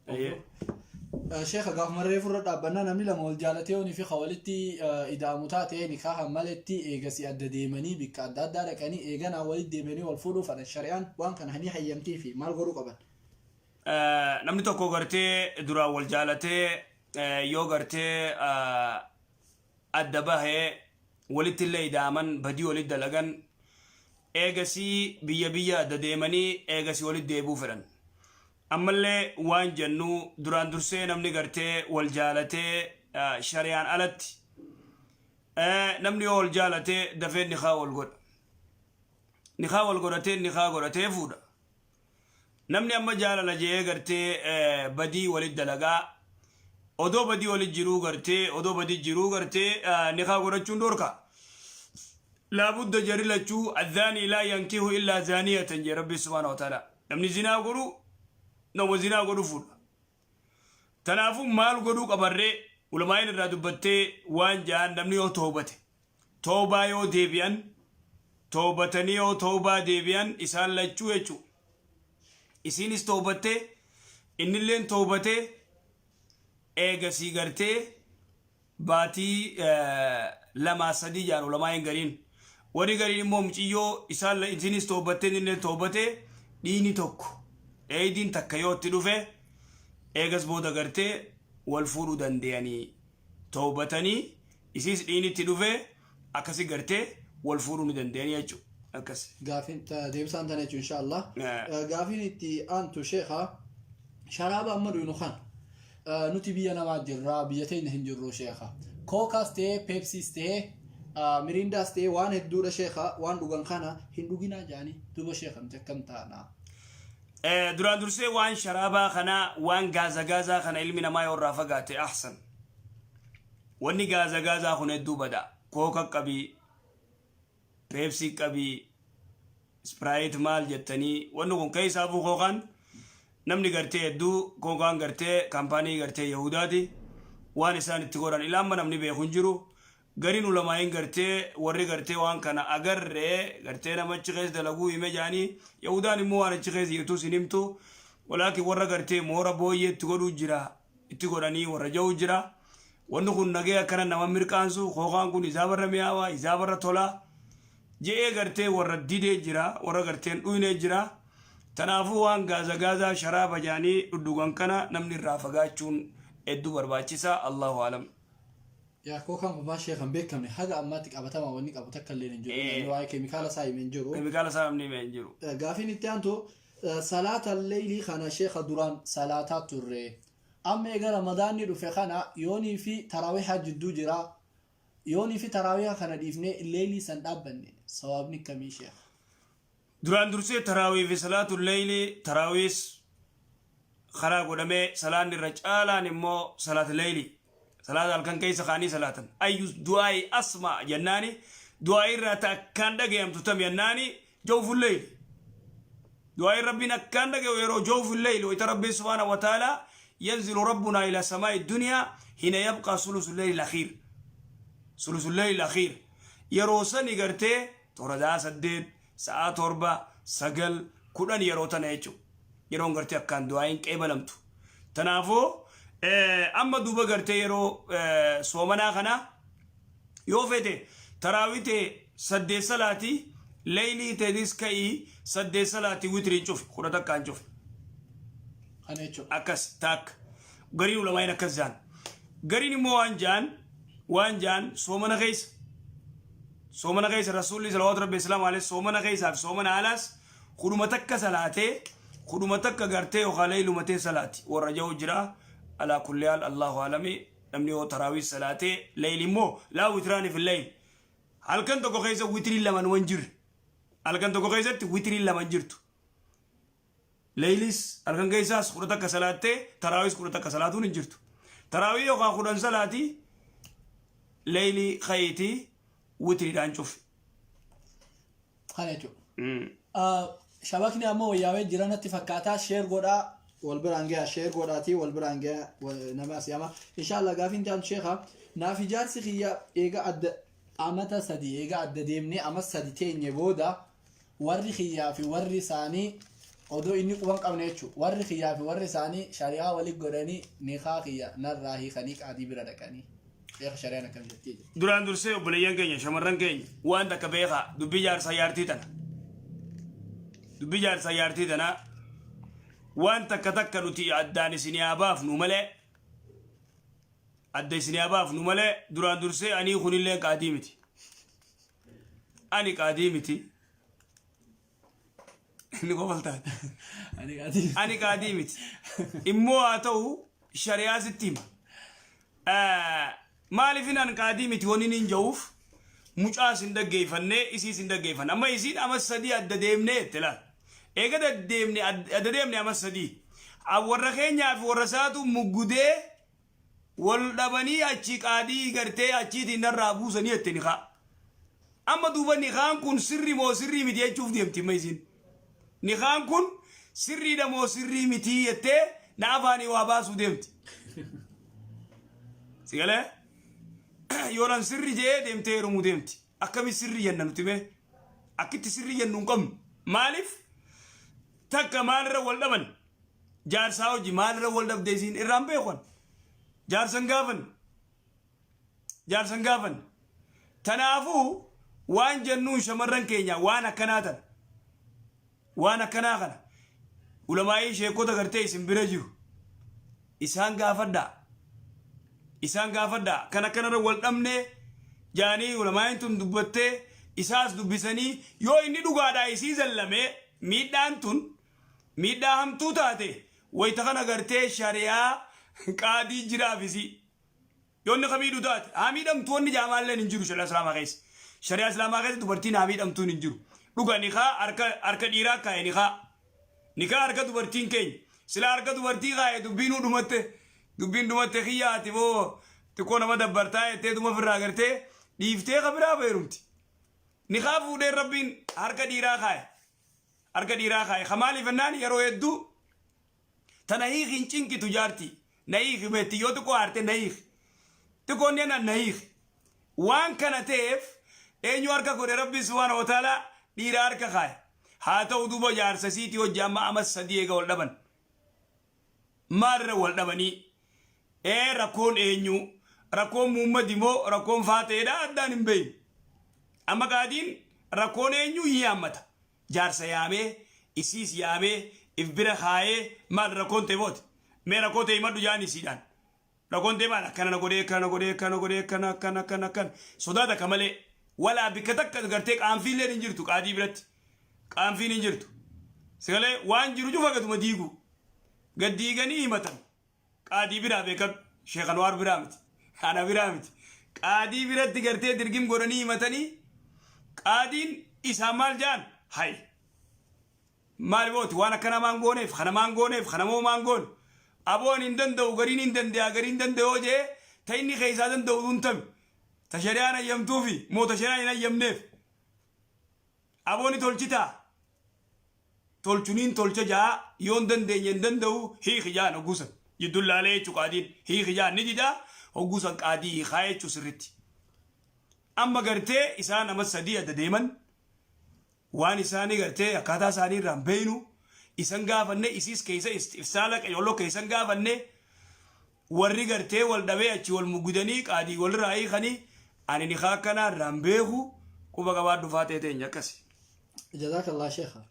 Ayyee. Sheekha, gaafuma reefu irra dhaabbannaa, namni lama wal jaalatee yoonii fi walitti ida'amu taate, nikaahan maletti eegasi adda deemanii bikka adda addaa dhaqanii eeganaa walitti deebi'anii wal fuudhuu fedhan, shari'aan waan kana ni hayyamtii fi maal godhuu qaban? Namni tokko gartee duraan wal jaalatee yoo gartee adda bahee walitti illee ida'aman, badii walitti dalagan, eegasii biyya biyya adda deemanii eegasii walitti deebi'uu fedhan. Ammallee waan jennu, duraan dursee namni gartee wal jaalatee shari'aan alatti, namni yoo wal jaalatee dafee nikaa wal godha. Nikaa wal godhatee, nikaa godhatee fuudha. Namni amma jaalala je'ee gartee badii walit dalagaa, odoo badii walit jiruu gartee, odoo badii jiruu gartee nikaa godhachuun dhorka. Laabudda jarri lachuu, الزاني لا ينكح إلا زانية jee Rabbi سبحانه وتعالى. Namni zinaa godhu nama zinaa godhu fuudha. Tanaafuu maal godhuu qabarree? Ulamaa'in irraa dubbattee waan ja'an, namni yoo toobate, toobaa yoo deebi'an, toobatanii yoo toobaa deebi'an isaan lachuu jechuu, isiinis toobattee innilleen toobatee, eegasii gartee baatii 2, 3 jaan ulamaa'in gariin. Warri gariin immoo muciyyoo isaan isiinis toobattee innilleen toobatee, dhiini tokko, dheeydiin takka yoo itti dhufe, eegas booda gartee wal fuudhuu danda'anii. Toobatanii isiis dhiini itti dhufe, akkasi gartee wal fuudhuu ni danda'anii jechuudha. Akkas. Gaafiin deebisaan tana jechuun inshallah. Gaafiin itti aantu, sheekha, sharaaba amma dhuynu kana, nuti biyya namaa jirra, biyya teenya hin jirru sheekha. Kookaas ta'ee, Peepsiis ta'ee, Miriindaas ta'ee, waan hedduudha sheekha, waan dhugan kana hin dhuginaa jedhanii, duuba sheekha, nuti akkam taana? Duraan dursee waan sharaabaa kana, waan gaaza gaazaa kana ilmi namaa yoo irraa fagaate ahsan. Wanni gaaza gaazaa kun hedduu bada. Kooka qabii, Peepsii qabii, Sprite maal jettanii, wanni kun keessaafuu kookaan namni gartee hedduu, kookaan gartee kaampaanii gartee Yahudaati. Waan isaan itti godhan ilaamma namni beeku hin jiru. Gariin ulamaayin gartee warri gartee waan kana agarree gartee nama achi keessa dalaguu hime jaanii, Yahudaan immoo waan achi keessa jirtus hin himtu. Walaakin warra gartee moora booyyee itti godhuu jira, itti godhanii warra ja'u jira. Wanni kun nagee akkana nama mirqaansu, kookaan kun isaa barra mi'aawaa, isaa barra tolaa je'ee gartee warra didee jira, warra garteen dhuynee jira. Tanaafuu waan gaaza gaazaa sharaaba jaanii dhudhugan kana namni irraa fagaachuun hedduu barbaachisa. الله أعلم. Yaa, kookaan kun maal sheekha, hin beekamne, haga ammaatti qabatamaa wanni qabu takka illee hin jiru. Namni waa'ee keemikaala isaa hime hin jiru. Keemikaala isaa namni hime hin jiru. Gaafiin itti aantu, salaata leeylii kana sheekha, duraan salaataa turre. Amma eega Ramadaanni dhufe kana yoonii fi taraawihaa jidduu jira. Yoonii fi taraawihaa kana dhiifnee leeylii san dhaabbanne sawaabni kamii, sheekha? Duraan dursee taraawii fi salaatu leeyli, taraawiis karaa godhamee, salaanni irra caalaan immoo salaata leeyli, salaata halkan keessa kaanii salaatan. أي الدعاء أسمع jennaani, du'aa irraa ta akkaan dhagayamtu tam jennaani, جوف الليل. Du'aa Rabbiin akkaan dhagayu yeroo جوف الليل, wayta Rabbiin سبحانه وتعالى ينزل ربنا إلى سماء الدنيا حين يبقى ثلث الليل الأخير. ثلث الليل الأخير yeroo sani gartee toora 8:00, sa'aa 7, 9, 10, yeroo tana jechuudha. Yeroon gartee akkaan du'aayin qeebalamtu. Tanaafuu amma duuba gartee yeroo soomanaa kana yoo fete taraawii ta'e 8 salaatii, leeylii ta'etis ka'ii 8 salaatii, witiriin cufi, 11n cufi. Kana jechuudha. Akkas taakka. Gariin ulamaa'in akkas jaan. Gariin immoo waan jaan, soomana keessa Rasuulli صلوات ربي وسلامه عليه soomana keessaa fi soomana alaas 11 salaatee, 11 gartee yookaan leeylumatee salaati warra jiru jira. على كل حال الله أعلم. Namni yoo taraawii salaatee, leyli immoo لا وتران في الليل, halkan tokko keessa witiriin lama numan jirre, halkan tokko keessatti witiriin lama hin jirtu. Leylis halkan keessaas 11 salaattee taraawiis 11 salaatuun hin jirtu. Taraawii yookaan 10 salaatii, leylii kayiitii witiriidhaan cufi. Kana jechuudha. Shabakni ammoo wayyaawee jira natti fakkaataa, share godhaa wal biraan gahaa, share godhaatii wal biraan gahaa nama asii ama inshallah. Gaafiin ta'an, sheekha, naaf ijaarsi kiyya eega adda amata 3, eega adda deemnee ama 3 teenye booda, warri kiyyaa fi warri isaanii Odoo inni quba hin qabne jechuudha. Warri kiyyaa fi warri isaanii shari'aa wali godhanii nikaa kiyya narraa hiikanii qaadii bira dhaqanii. Sheekha, shari'aan akkam jettee jirti? Duraan dursee obboleeyyan keenya, shamarran keenya, waan takka beekaa. Dubbii jaarsaa jaartii tana, dubbii jaarsaa jaartii tana, waan takka takka nuti addaan isinii haa baafnu malee, adda isinii haa baafnu malee, duraan dursee anii kunillee qaadii miti. Ani qaadii miti. Inni kofaltaan. Ani qaadii. Ani qaadii miti. Immoo haa ta'u, shari'aa sitti hima. Maaliifin an qaadii miti wani hin ja'uuf, mucaas hin dhaggeeffanne, isiis hin dhaggeeffanne. Amma isiin ama 3 adda deemnee jette laal. Eega deddeemne, adda deemne ama 3. Warra keenyaa fi warra isaatu muggudee wal dhabanii achi qaadii gartee achiitiin narraa buusanii jette nikaa. Amma duuba nikaan kun sirri moo sirrii miti jechuuf deemti amma isiin. Nikaan kun sirriidha moo sirrii miti jettee na afaanii waa baasuu deemti. Sigalee yoonan sirri jee deemtee heerumuu deemti. Akkami sirri jenna nuti mee? Akkitti sirri jennu hin qabnu. Maaliif takka maalirra wal dhaban? Jaarsaa hojii maalirra wal dhabdee isiin irraan beekan. Jaarsan gaafan. Jaarsan gaafan. Tanaafuu waan jennuun, shamarran keenya, waan akkanaa tana. Waan akkanaa kana ulamaa'ii sheekota gartee isin bira jiru isaan gaafadhaa. Isaan gaafadhaa. Kan akkanarra wal dhabnee jaanii ulamaa'iin tun dubbattee isaas dubbisanii, yoo inni dhugaadhaa isii zallamee miidhaan tun miidhaa hamtuu taate, wayita kana gartee shari'aa qaadii jiraaf isii. Yoo inni kamiidhu taate haa miidhamtu, wanni jaamaalleen hin jiru shari'aa islaamaa keessa. Shari'aa islaamaa keessa dubartiin haa miidhamtuun hin jiru. Dhuga nikaa harka dhiiraa kaa'e nikaa. Nikaa harka dubartiin keenya. Sila harka dubartii kaa'e dubbiinuu dhumatte. Dubbiin dhumatte, kiyyaati boo xiqqoo nama dabbartaa jettee duma ofirraa gartee dhiiftee ka biraa feerumti. Nikaa fuudhee Rabbiin harka dhiiraa kaa'e. Harka dhiiraa kaa'e. Ka maaliif jennaan, yeroo hedduu tana hiiki hin cinqitu jaartii. Na hiiki beetti, yoo xiqqoo aarte na hiiki. Xiqqoon ni na hiiki. Waan kana ta'eef eenyu harka godhe? Rabbi subhaana wa ta'ala dhiira harka kaa'e. Haa ta'u, duuba jaarsa isiitii hojii amma ama 3 eega wal dhaban. Maalirra wal dhabanii? Ee, rakkoon eenyu? Rakkoon Muummadi moo rakkoon Faaxeedha, addaan hin beeynu. Amma qaadiin rakkoon eenyu hin yaammata. Jaarsa yaamee, isiis yaamee, if bira kaayee, maal rakkoon ta'e booti? Mee rakkoo ta'e himadhu jaan isiidhaan. Rakkoon ta'e maal? Akkana na godhee, akkana na godhee, akkana na godhee, akkana akkana akkana akkana. Sodaa takka malee. Walaa bikka takka gartee qaanfiilleen hin jirtu qaadii biratti. Qaanfiin hin jirtu. Sagalee waan jiru cufa gaduma diigu. Gad diiganii himatan. Qaadii biraa beekadhu. Sheekh Anwaar biraa miti. Ana biraa miti. Qaadii biratti gartee dirgim godhanii himatanii, qaadiin isaan maal jaan? Hay. Maal booti, waan akkana maan gooneef, kana maan gooneef, kana moo maan goone? Aboon hin danda'u, gariin hin danda'a, gariin danda'u jee, ta inni keessaa danda'u tun tami? Ta shari'aan hayyamtuufi moo ta shari'aan hin hayyamneef? Abooni tolchitaa? Tolchuniin tolcha jaa, yoo hin dandeenye hin danda'u hiiki jaan hogguusan. Jidduun laalee jechuu, qaadiin hiiki jaan, ni didaa hogguusan, qaadii hiikaa jechuu sirritti. Amma gartee isaan ama 3 adda deeman, waan isaanii gartee akkaataa isaanii irraan beeynu, isan gaafanne, isiis keessa ifsaala qayolloo keessan gaafanne, warri gartee wal dhabee achi wal mugudanii qaadii walirraa hiikanii, ani nikaa akkanaa irraan beeku, quba qabaadhu faatee teenya akkasi. Jazakallah, sheekha.